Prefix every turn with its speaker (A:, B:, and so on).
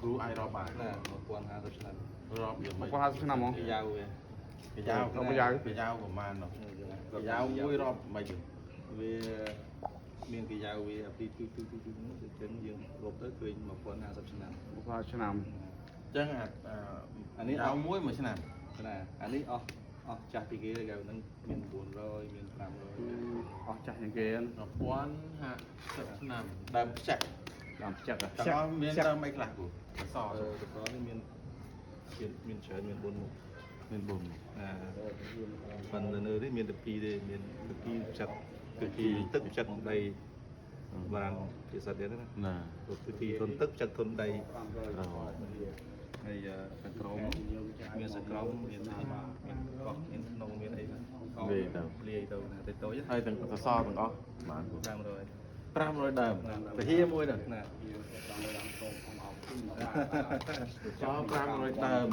A: គ្រូអាចរាប់បាន
B: ណា1050ឆ្នាំ
A: រាប់យ៉ាងម៉េច
C: 1050ឆ្នាំហ្មង
B: គេយ៉ាវវា
A: កាយ៉ាវ
C: រាប់កាយ៉ាវ
A: កាយ៉ាវប្រហែលនោះកាយ៉ាវមួយរាប់មិន
B: វាមានគេយ៉ាវវាអាពីទូទូទូទូនោះទៅចឹងយើងលុបទៅឃើញ1050ឆ្នាំ
C: 1050ឆ្នាំ
A: អញ្ចឹងអា
B: អានេះ
A: អាយ៉ាវមួយមួយឆ្នាំ
B: ណាអានេះអស់អស់ចាស់ពីគេគេហ្នឹងមាន900មាន500
C: អស់ចាស់ជាងគេ
A: 1050ឆ្នាំដើមផ្ចឹក
C: តាមផ្ចឹកហ៎
A: ទាំងអស់មានដើមអីខ្លះគ្រូអស
B: អឺតកនេះមានមានមានច្រើនមាន4មុខ
A: មាន4
B: ណាប៉ុន្តែនៅនេះមានតែ2ទេមានតែ2ផ្ចឹកគឺពីទឹកផ្ចឹកដីបារាំងជាសត្វទៀតណា
A: ណា
B: ពិធីធនទឹកផ្ចឹកធនដី
A: ត្រូវ
B: ហើយខាងក្រោមមានសក្រមមានមានកោះមានធ្នងមានអី
A: លាយទៅ
B: លាយទៅណាទៅតូច
A: ហើយទាំងសសរទាំងអស់បានគ្រូ
B: 500
A: 500ដើមពហិមួយហ្នឹង
B: ណា
A: ស500ដើម